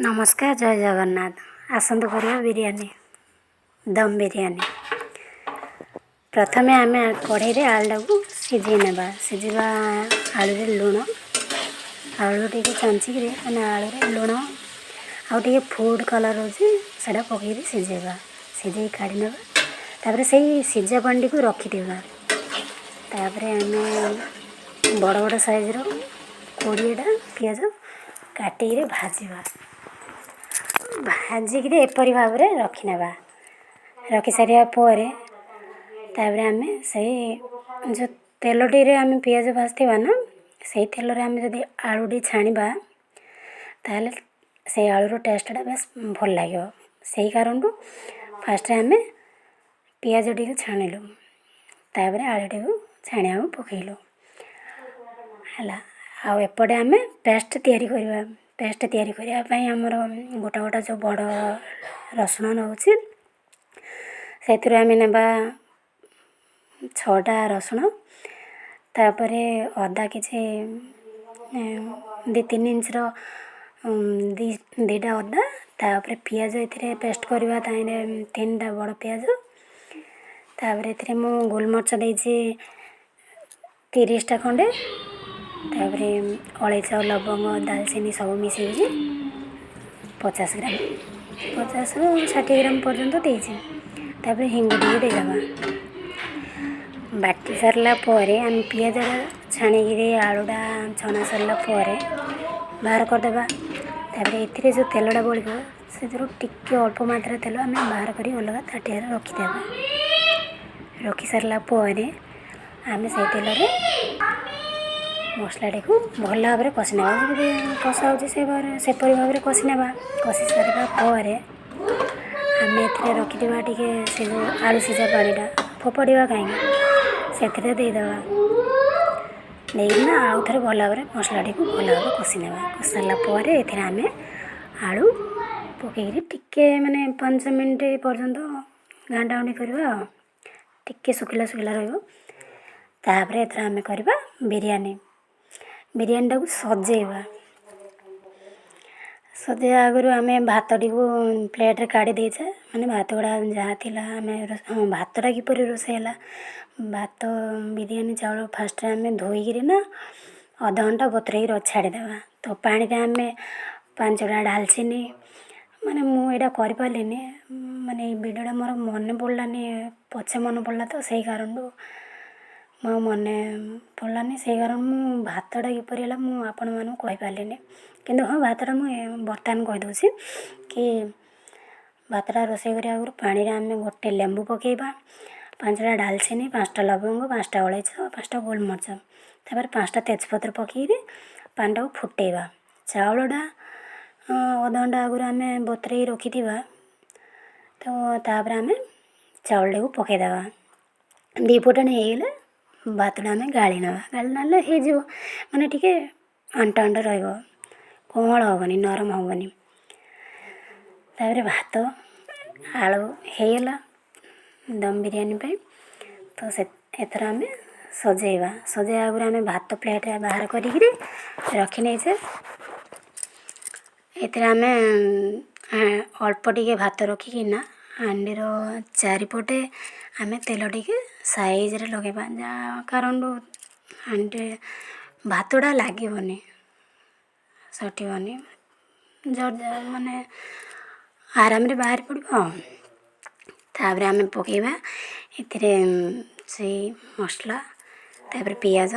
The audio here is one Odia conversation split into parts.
ନମସ୍କାର, ଜୟ ଜଗନ୍ନାଥ। ଆସନ୍ତୁ କରିବା ବିରିୟାନୀ, ଦମ୍ ବିରିୟାନୀ। ପ୍ରଥମେ ଆମେ କଢ଼େଇରେ ଆଳୁଟାକୁ ସିଝେଇ ନେବା। ସିଝିବା ଆଳୁରେ ଲୁଣ, ଆଳୁ ଟିକେ ଚାଞ୍ଚିକିରି, ମାନେ ଆଳୁରେ ଲୁଣ ଆଉ ଟିକେ ଫୁଡ଼୍ କଲର୍ ହେଉଛି, ସେଇଟା ପକେଇକି ସିଝେଇବା। ସିଝେଇ କାଢ଼ି ନେବା। ତାପରେ ସେଇ ସିଝା ପାଣିଟିକୁ ରଖିଦେବା। ତାପରେ ଆମେ ବଡ଼ ବଡ଼ ସାଇଜ୍ର 20ଟା ପିଆଜ କାଟିକିରି ଭାଜିବା। ଭାଜିକିରି ଏପରି ଭାବରେ ରଖିନେବା। ରଖିସାରିବା ପରେ ତାପରେ ଆମେ ସେଇ ଯେଉଁ ତେଲଟିରେ ଆମେ ପିଆଜ ଭାଜିଥିବା ନା, ସେଇ ତେଲରେ ଆମେ ଯଦି ଆଳୁଟି ଛାଣିବା, ତାହେଲେ ସେଇ ଆଳୁର ଟେଷ୍ଟଟା ବେଶ ଭଲ ଲାଗିବ। ସେଇ କାରଣରୁ ଫାଷ୍ଟରେ ଆମେ ପିଆଜଟିକୁ ଛାଣିଲୁ, ତାପରେ ଆଳୁଟିକୁ ଛାଣିବାକୁ ପକାଇଲୁ। ହେଲା। ଆଉ ଏପଟେ ଆମେ ପେଷ୍ଟ ତିଆରି କରିବା। ପେଷ୍ଟ ତିଆରି କରିବା ପାଇଁ ଆମର ଗୋଟା ଗୋଟା ଯେଉଁ ବଡ଼ ରସୁଣ ରହୁଛି, ସେଥିରୁ ଆମେ ନେବା 6ଟା ରସୁଣ। ତାପରେ ଅଦା କିଛି 2-3 ଇଞ୍ଚର 2ଟା ଅଦା। ତାପରେ ପିଆଜ ଏଥିରେ ପେଷ୍ଟ କରିବା, ତାହିଁରେ 3ଟା ବଡ଼ ପିଆଜ। ତାପରେ ଏଥିରେ ମୁଁ ଗୋଲମରିଚ ଦେଇଛି 30ଟା ଖଣ୍ଡେ। ତାପରେ ଅଳେଇଚ, ଲବଙ୍ଗ, ଡାଲଚିନି ସବୁ ମିଶାଇକି 50 ଗ୍ରାମ, 50ରୁ 60 ଗ୍ରାମ ପର୍ଯ୍ୟନ୍ତ ଦେଇଛି। ତାପରେ ହିଙ୍ଗୁ ଟିକେ ଦେଇଦେବା। ବାଟି ସାରିଲା ପରେ ଆମେ ପିଆଜଟା ଛାଣିକିରି, ଆଳୁଟା ଛଣା ସରିଲା ପରେ ବାହାର କରିଦେବା। ତାପରେ ଏଥିରେ ଯେଉଁ ତେଲଟା ବଳିବ, ସେଥିରୁ ଟିକେ ଅଳ୍ପ ମାତ୍ରା ତେଲ ଆମେ ବାହାର କରି ଅଲଗା ତାଟିଆରେ ରଖିଦେବା। ରଖିସାରିଲା ପରେ ଆମେ ସେଇ ତେଲରେ ମସଲାଟିକୁ ଭଲ ଭାବରେ କଷି ନେବା। ଯେମିତି କଷା ହେଉଛି, ସେ ସେପରି ଭାବରେ କଷି ନେବା। କଷି ସାରିବା ପରେ ଆମେ ଏଥିରେ ରଖିଥିବା ଟିକେ ସେ ଯେଉଁ ଆଳୁ ସିଝା ପାଣିଟା, ଫୋପାଡ଼ିବା କାହିଁକି, ସେଥିରେ ଦେଇଦେବା। ଦେଇକିନା ଆଉ ଥରେ ଭଲ ଭାବରେ ମସଲାଟିକୁ ଭଲ ଭାବରେ କଷି ନେବା। କଷି ସାରିଲା ପରେ ଏଥିରେ ଆମେ ଆଳୁ ପକାଇକିରି ଟିକେ ମାନେ 5 ମିନିଟ୍ ପର୍ଯ୍ୟନ୍ତ ଘାଣ୍ଟା ଘାଣ୍ଟି କରିବା। ଆଉ ଟିକେ ଶୁଖିଲା ଶୁଖିଲା ରହିବ। ତାପରେ ଏଥିରେ ଆମେ କରିବା ବିରିୟାନୀ। ବିରିୟାନୀଟାକୁ ସଜେଇବା। ସଜେଇବା ଆଗରୁ ଆମେ ଭାତଟିକୁ ପ୍ଲେଟ୍ରେ କାଢ଼ି ଦେଇଛେ। ମାନେ ଭାତ ଗୁଡ଼ା ଯାହା ଥିଲା ଆମେ, ହଁ, ଭାତଟା କିପରି ରୋଷେଇ ହେଲା? ଭାତ, ବିରିୟାନୀ ଚାଉଳ ଫାଷ୍ଟରେ ଆମେ ଧୋଇକିରି ନା ଅଧଘଣ୍ଟା ବତୁରେଇକି ଛାଡ଼ିଦେବା। ତ ପାଣିରେ ଆମେ 5ଟା ଡାଲଚିନି, ମାନେ ମୁଁ ଏଇଟା କରିପାରିଲିନି, ମାନେ ଏଇ ଭିଡ଼ିଓଟା ମୋର ମନେ ପଡ଼ିଲାନି, ପଛେ ମନେ ପଡ଼ିଲା। ତ ସେଇ କାରଣରୁ ମୋ ମନେ ପଡ଼ିଲାନି, ସେଇ କାରଣରୁ ମୁଁ ଭାତଟା କିପରି ହେଲା ମୁଁ ଆପଣମାନଙ୍କୁ କହିପାରିଲିନି। କିନ୍ତୁ ହଁ, ଭାତଟା ମୁଁ ବର୍ତ୍ତମାନ କହିଦେଉଛି କି ଭାତଟା ରୋଷେଇ କରିବା ଆଗରୁ ପାଣିରେ ଆମେ ଗୋଟେ ଲେମ୍ବୁ ପକାଇବା, 5ଟା ଡାଲଚିନି, 5ଟା ଲବଙ୍ଗ, 5ଟା ଅଳେଇଚ, 5ଟା ଗୋଲମରିଚ, ତାପରେ 5ଟା ତେଜପତ୍ର ପକାଇକି ପାଣିଟାକୁ ଫୁଟାଇବା। ଚାଉଳଟା ଅଧଘଣ୍ଟା ଆଗରୁ ଆମେ ବତୁରେଇ ରଖିଥିବା। ତ ତାପରେ ଆମେ ଚାଉଳଟାକୁ ପକାଇଦେବା। ଦୁଇ ଫୁଟଣ ହେଇଗଲେ ଭାତଟା ଆମେ ଗାଳି ନେବା। ଗାଳି ନେଲେ ହେଇଯିବ। ମାନେ ଟିକେ ଆଣ୍ଟ ଆଣ୍ଟ ରହିବ, କୋମଳ ହେବନି, ନରମ ହେବନି। ତାପରେ ଭାତ ଆଳୁ ହେଇଗଲା ଦମ୍ ବିରିୟାନୀ ପାଇଁ। ତ ସେ ଏଥର ଆମେ ସଜେଇବା। ସଜେଇବା ଆଗରୁ ଆମେ ଭାତ ପ୍ଲେଟ୍ରେ ବାହାର କରିକିରି ରଖିନେଇଛେ। ଏଥିରେ ଆମେ ଅଳ୍ପ ଟିକେ ଭାତ ରଖିକିନା ହାଣ୍ଡିର ଚାରିପଟେ ଆମେ ତେଲ ଟିକେ ସାଇଜ୍ରେ ଲଗାଇବା, ଯାହା କାରଣରୁ ହାଣ୍ଡିରେ ଭାତଟା ଲାଗିବନି, ସଟିବନି, ମାନେ ଆରାମରେ ବାହାରି ପଡ଼ିବ। ଆଉ ତାପରେ ଆମେ ପକାଇବା ଏଥିରେ ସେଇ ମସଲା, ତାପରେ ପିଆଜ,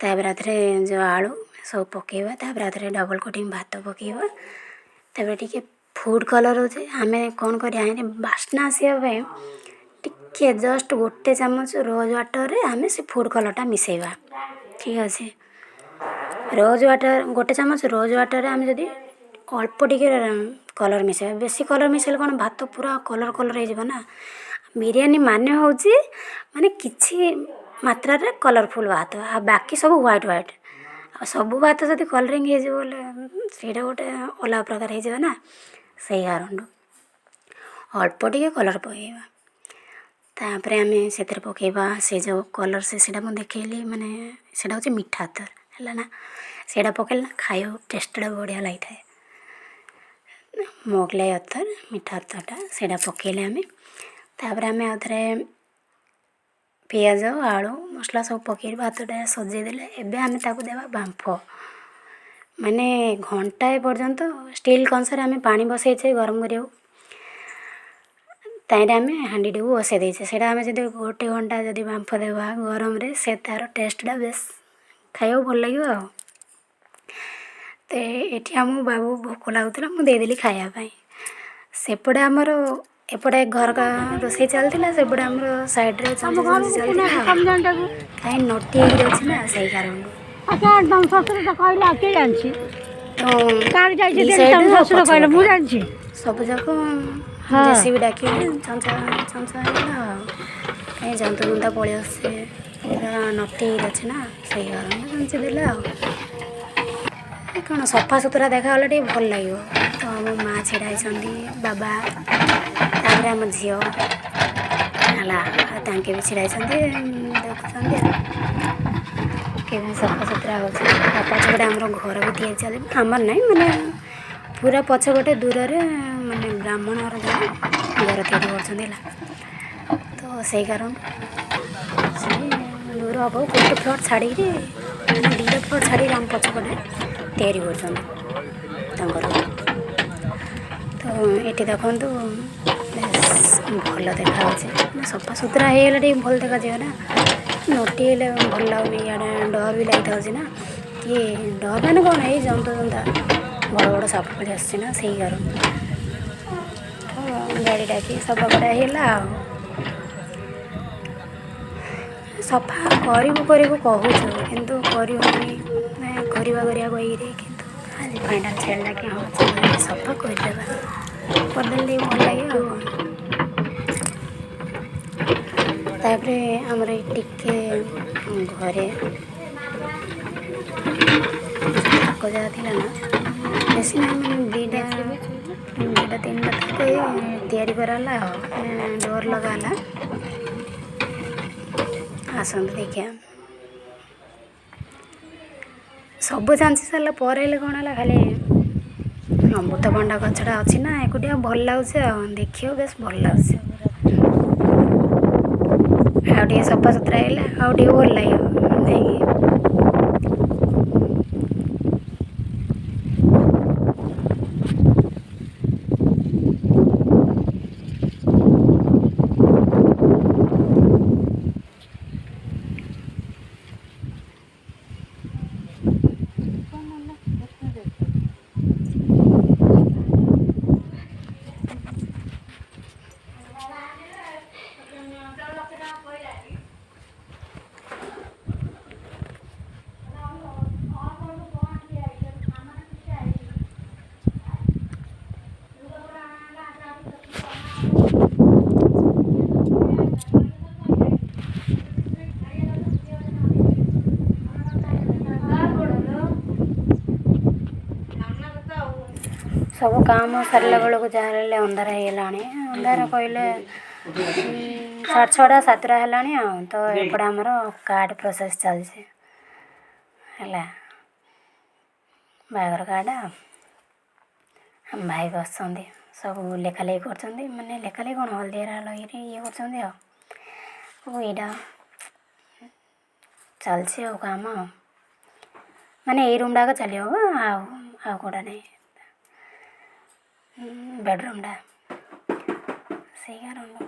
ତାପରେ ଆଉଥରେ ଯେଉଁ ଆଳୁ ସବୁ ପକାଇବା। ତାପରେ ଆଉଥରେ ଡବଲ୍ କୋଟିଂ ଭାତ ପକାଇବା। ତାପରେ ଟିକେ ଫୁଡ଼୍ କଲର୍ ହେଉଛି, ଆମେ କ'ଣ କରିବା, ବାସ୍ନା ଆସିବା ପାଇଁ ଟିକେ ଜଷ୍ଟ ଗୋଟେ ଚାମଚ ରୋଜ୍ ୱାଟର୍ରେ ଆମେ ସେ ଫୁଡ଼୍ କଲର୍ଟା ମିଶାଇବା। ଠିକ୍ ଅଛି। ରୋଜ୍ ୱାଟର୍, ଗୋଟେ ଚାମଚ ରୋଜ୍ ୱାଟର୍ରେ ଆମେ ଯଦି ଅଳ୍ପ ଟିକେ କଲର୍ ମିଶାଇବା। ବେଶୀ କଲର୍ ମିଶାଇଲେ କ'ଣ, ଭାତ ପୁରା କଲର୍ କଲର୍ ହେଇଯିବ ନା। ବିରିୟାନୀ ମାନେ ହେଉଛି ମାନେ କିଛି ମାତ୍ରାରେ କଲର୍ଫୁଲ୍ ଭାତ, ଆଉ ବାକି ସବୁ ହ୍ୱାଇଟ୍ ହ୍ୱାଇଟ୍। ଆଉ ସବୁ ଭାତ ଯଦି କଲରିଂ ହେଇଯିବ ବୋଲେ ସେଇଟା ଗୋଟେ ଅଲଗା ପ୍ରକାର ହେଇଯିବ ନା। ସେଇ କାରଣରୁ ଅଳ୍ପ ଟିକେ କଲର୍ ପକାଇବା। ତାପରେ ଆମେ ସେଥିରେ ପକାଇବା ସେ ଯେଉଁ କଲର୍, ସେ ସେଇଟା ମୁଁ ଦେଖେଇଲି, ମାନେ ସେଇଟା ହେଉଛି ମିଠା ଅତର ହେଲା ନା। ସେଇଟା ପକାଇଲେ ନା ଖାଇବାକୁ ଟେଷ୍ଟଟା ବଢ଼ିଆ ଲାଗିଥାଏ। ମୋଗଲାଇ ଅତର, ମିଠା ଅତରଟା ସେଇଟା ପକାଇଲେ ଆମେ। ତାପରେ ଆମେ ଆଉ ଥରେ ପିଆଜ, ଆଳୁ, ମସଲା ସବୁ ପକାଇକି ଭାତଟା ସଜେଇ ଦେଲେ। ଏବେ ଆମେ ତାକୁ ଦେବା ବାମ୍ଫ, ମାନେ ଘଣ୍ଟାଏ ପର୍ଯ୍ୟନ୍ତ। ଷ୍ଟିଲ୍ କଂସାରେ ଆମେ ପାଣି ବସାଇଛେ ଗରମ କରିବାକୁ, ତାହିଁରେ ଆମେ ହାଣ୍ଡିଟିକୁ ବସାଇ ଦେଇଛେ। ସେଇଟା ଆମେ ଯଦି ଗୋଟେ ଘଣ୍ଟା ଯଦି ବାମ୍ଫ ଦେବା ଗରମରେ, ସେ ତା'ର ଟେଷ୍ଟଟା ବେଶ ଖାଇବାକୁ ଭଲ ଲାଗିବ। ଆଉ ତ ଏଠି ଆମ ବାବୁ ଭୋକ ଲାଗୁଥିଲା, ମୁଁ ଦେଇଦେଲି ଖାଇବା ପାଇଁ। ସେପଟେ ଆମର ଏପଟେ ଘର ରୋଷେଇ ଚାଲିଥିଲା, ସେପଟେ ଆମର ସାଇଡ଼୍ରେ ତମ ଚଞ୍ଚା ଚଞ୍ଚି ଘରକୁ ଚାଲିଥିଲା। ନାହାନ୍ତି ଆଉ ସମଜଣଟାକୁ କାହିଁ ନଟି ହେଇକିରି ଅଛି ନା, ସେଇ କାରଣରୁ। ଆଉ କାରଣ ତମ ଶ୍ୱଶୁର ତ କହିଲେ, ଆଉ କିଏ ଜାଣିଛି? ତ କାହାର ଯାଇଛି ଦୁଇ ତମ ସାଇଡ଼୍ ଆଉ ଶ୍ୱଶୁର କହିଲେ, ପଛପଟେ ମୁଁ ଜାଣିଛି। ସବୁଯାକ ହଁ। ଜେସିବି ଡାକିକି ଚଞ୍ଚା ଚଞ୍ଚା ହେଇଗଲା। ଆଉ କାହିଁ ଜନ୍ତୁ ଜନ୍ତା ପଳେଇ ଆସୁଛି, ପୁରା ନଟି ହେଇକି ଅଛି ନା, ସେଇ କାରଣରୁ ଚଞ୍ଚି ଦେଲେ। ଆଉ କ'ଣ ସଫାସୁତୁରା ଦେଖାଗଲେ ଟିକେ ଭଲ ଲାଗିବ। ତ ଆମ ମା ଛିଡ଼ା ହେଇଛନ୍ତି, ବାବା, ତାପରେ ଆମ ଝିଅ ହେଲା, ଆଉ ତାଙ୍କେ ବି ଛିଡ଼ା ହେଇଛନ୍ତି, ଦେଖୁଛନ୍ତି ଆଉ କେମିତି ସଫାସୁତୁରା ହେଉଛି। ଆଉ ପଛପଟେ ଆମର ଘର ବି ତିଆରି ଚାଲି, ଆମର ନାହିଁ, ମାନେ ପୁରା ପଛପଟେ ଦୂରରେ, ମାନେ ବ୍ରାହ୍ମଣ ଘର ଜଣେ ଘର ତିଆରି କରୁଛନ୍ତି ହେଲା। ତ ସେଇ କାରଣ ସେ ଦୂର ହେବ, ଗୋଟେ ପ୍ଲଟ୍ ଛାଡ଼ିକିରି, ମାନେ ଦୁଇଟା ପ୍ଲଟ୍ ଛାଡ଼ିକି ଆମ ପଛପଟେ ତିଆରି କରୁଛନ୍ତି ତାଙ୍କର। ତ ଏଠି ଦେଖନ୍ତୁ, ବେଶ ଭଲ ଦେଖାଯାଉଛି। ମାନେ ସଫାସୁତୁରା ହେଇଗଲେ ଟିକେ ଭଲ ଦେଖାଯିବ ନା, ନଟି ହେଲେ ଭଲ ଲାଗୁନି। ଇଆଡ଼େ ଡର ବି ଲାଗିଥାଉଛି ନା କି, ଡର ମାନେ କ'ଣ, ଏଇ ଜନ୍ତୁ ଜନ୍ତା, ବଡ଼ ବଡ଼ ସାପ ପଳି ଆସୁଛି ନା, ସେଇ କାରଣ ତ ଗାଡ଼ି ଡାକି ସଫା କରା ହେଇଗଲା। ଆଉ ସଫା କରିବୁ କରିବୁ କହୁଛୁ, କିନ୍ତୁ କରିହେଉନି। କରିବା କରିବା କହିକିରି, କିନ୍ତୁ ଆଜି ଫାଇନାଲ୍ ଛାଡ଼ିଲା କି ହଁ ଚାଲ ସଫା କରିଦେବା, କରିଦେଲେ ଟିକେ ଭଲ ଲାଗିବ। ଆଉ କ'ଣ, ତାପରେ ଆମର ଏଇ ଟିକେ ଘରେ ଥାକ ଯାହା ଥିଲା ନା, ବେଶୀ ନାହିଁ, ମାନେ ଦୁଇଟା ତିନିଟା ଥାକ ଏଇ ତିଆରି କରାହେଲା ଆଉ ମାନେ ଡୋର୍ ଲଗା ହେଲା। ଆସନ୍ତୁ ଦେଖିବା। ସବୁ ଚାଞ୍ଚି ସାରିଲା ପରେ ହେଲେ କ'ଣ ହେଲା, ଖାଲି ଅମୃତଭଣ୍ଡା ଗଛଟା ଅଛି ନା ଏକୁଟିଆ, ଭଲ ଲାଗୁଛି। ଆଉ ଦେଖିବାକୁ ବେଶ ଭଲ ଲାଗୁଛି। ଆଉ ଟିକେ ସଫାସୁତୁରା ହେଇଗଲେ ଆଉ ଟିକେ ଭଲ ଲାଗିବ ନାଇଁକି? ସବୁ କାମ ସାରିଲା ବେଳକୁ ଯାହା ହେଲେ ଅନ୍ଧାର ହେଇଗଲାଣି। ଅନ୍ଧାର କହିଲେ 6:30 7ଟା ହେଲାଣି। ଆଉ ତ ଏପଟେ ଆମର କାର୍ଡ଼ ପ୍ରୋସେସ୍ ଚାଲିଛି ହେଲା, ବାହାଘର କାର୍ଡ଼। ଆମ ଭାଇ ବସିଛନ୍ତି, ସବୁ ଲେଖା ଲେଖି କରୁଛନ୍ତି। ମାନେ ଲେଖା ଲେଖି କ'ଣ, ହଳଦିଆରା ଲଗେଇକି ଇଏ କରୁଛନ୍ତି। ଆଉ ଏଇଟା ଚାଲିଛି ଆଉ କାମ ଆଉ ମାନେ ଏଇ ରୁମ୍ଟା ଆଗ ଚାଲିବ, ଆଉ ଆଉ କେଉଁଟା ନାହିଁ, ବେଡ଼ରୁମ୍ଟା, ସେଇ କାରଣରୁ।